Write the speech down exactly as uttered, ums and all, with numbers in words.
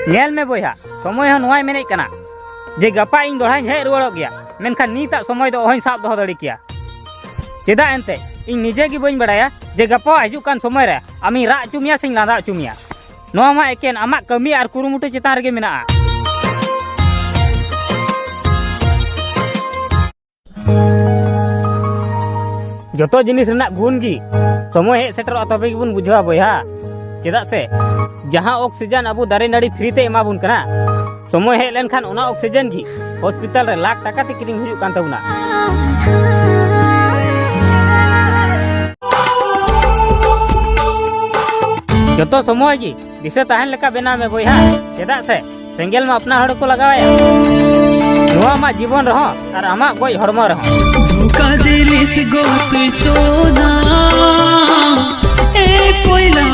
ᱧᱮᱞ ᱢᱮ ᱵᱚᱭᱦᱟ, ᱥᱚᱢᱚᱭ ᱦᱚᱸ ᱱᱚᱣᱟᱭ ᱢᱮᱱᱮᱫ ᱠᱟᱱᱟ ᱡᱮ ᱜᱟᱯᱟ ᱤᱧ ᱫᱚᱲᱦᱟᱧ ᱦᱮᱡ ᱨᱩᱣᱟᱹᱲᱚᱜ ᱜᱮᱭᱟ, ᱢᱮᱱᱠᱷᱟᱱ ᱱᱤᱛᱟᱜ ᱥᱚᱢᱚᱭ ᱫᱚ ᱚᱦᱚᱧ ᱥᱟᱵ ᱫᱚᱦᱚ ᱫᱟᱲᱮ ᱠᱮᱭᱟ᱾ ᱪᱮᱫᱟᱜ ᱮᱱᱛᱮ, ᱤᱧ ᱱᱤᱡᱮ ᱜᱮ ᱵᱟᱹᱧ ᱵᱟᱲᱟᱭᱟ ᱡᱮ ᱜᱟᱯᱟ ᱦᱤᱡᱩᱜ ᱠᱟᱱ ᱥᱚᱢᱚᱭ ᱨᱮ ᱟᱢᱤᱧ ᱨᱟᱜ ᱦᱚᱪᱚ ᱢᱮᱭᱟ ᱥᱮᱧ ᱞᱟᱸᱫᱟ ᱦᱚᱪᱚ ᱢᱮᱭᱟ᱾ ᱱᱚᱣᱟ ᱢᱟ ᱮᱠᱮᱱ ᱟᱢᱟᱜ ᱠᱟᱹᱢᱤ ᱟᱨ ᱠᱩᱨᱩᱢᱩᱴᱩ ᱪᱮᱛᱟᱱ ᱨᱮᱜᱮ ᱢᱮᱱᱟᱜᱼᱟ᱾ ᱡᱚᱛᱚ ᱡᱤᱱᱤᱥ ᱨᱮᱱᱟᱜ ᱜᱩᱱ ᱜᱮ ᱥᱚᱢᱚᱭ ᱦᱮᱡ ᱥᱮᱴᱮᱨᱚᱜᱼᱟ, ᱛᱚᱵᱮ ᱜᱮᱵᱚᱱ ᱵᱩᱡᱷᱟᱹᱣᱟ ᱵᱚᱭᱦᱟ᱾ ᱪᱮᱫᱟᱜ ᱥᱮ ᱡᱟᱦᱟᱸ ᱚᱠᱥᱤᱡᱮᱱ ᱟᱵᱚ ᱫᱟᱨᱮ ᱱᱟᱹᱲᱤ ᱯᱷᱨᱤ ᱛᱮ ᱮᱢᱟ ᱵᱚᱱ ᱠᱟᱱᱟ, ᱥᱚᱢᱚᱭ ᱦᱮᱡ ᱞᱮᱱᱠᱷᱟᱱ ᱚᱱᱟ ᱚᱠᱥᱤᱡᱮᱱ ᱜᱮ ᱦᱚᱥᱯᱤᱴᱟᱞ ᱨᱮ ᱞᱟᱠᱷ ᱴᱟᱠᱟ ᱛᱮ ᱠᱤᱨᱤᱧ ᱦᱩᱭᱩᱜ ᱠᱟᱱ ᱛᱟᱵᱚᱱᱟ᱾ ᱡᱚᱛᱚ ᱥᱚᱢᱚᱭ ᱜᱮ ᱫᱤᱥᱟᱹ ᱛᱟᱦᱮᱱ ᱞᱮᱠᱟ ᱵᱮᱱᱟᱣ ᱢᱮ ᱵᱚᱭᱦᱟ, ᱪᱮᱫᱟᱜ ᱥᱮ ᱥᱮᱸᱜᱮᱞ ᱢᱟ ᱟᱯᱱᱟᱨ ᱦᱚᱲ ᱠᱚ ᱞᱟᱜᱟᱣᱟᱭᱟ᱾ ᱱᱚᱣᱟ ᱢᱟ ᱡᱤᱵᱚᱱ ᱨᱮᱦᱚᱸ ᱟᱨ ᱟᱢᱟᱜ ᱜᱚᱡ ᱦᱚᱲᱢᱚ ᱨᱮᱦᱚᱸ᱾ ᱫᱷᱳᱠᱟ ᱫᱤᱞᱤᱥ ᱜᱚ ᱛᱩᱭ ᱥᱳᱱᱟ, ᱮ ᱯᱚᱭᱞᱟ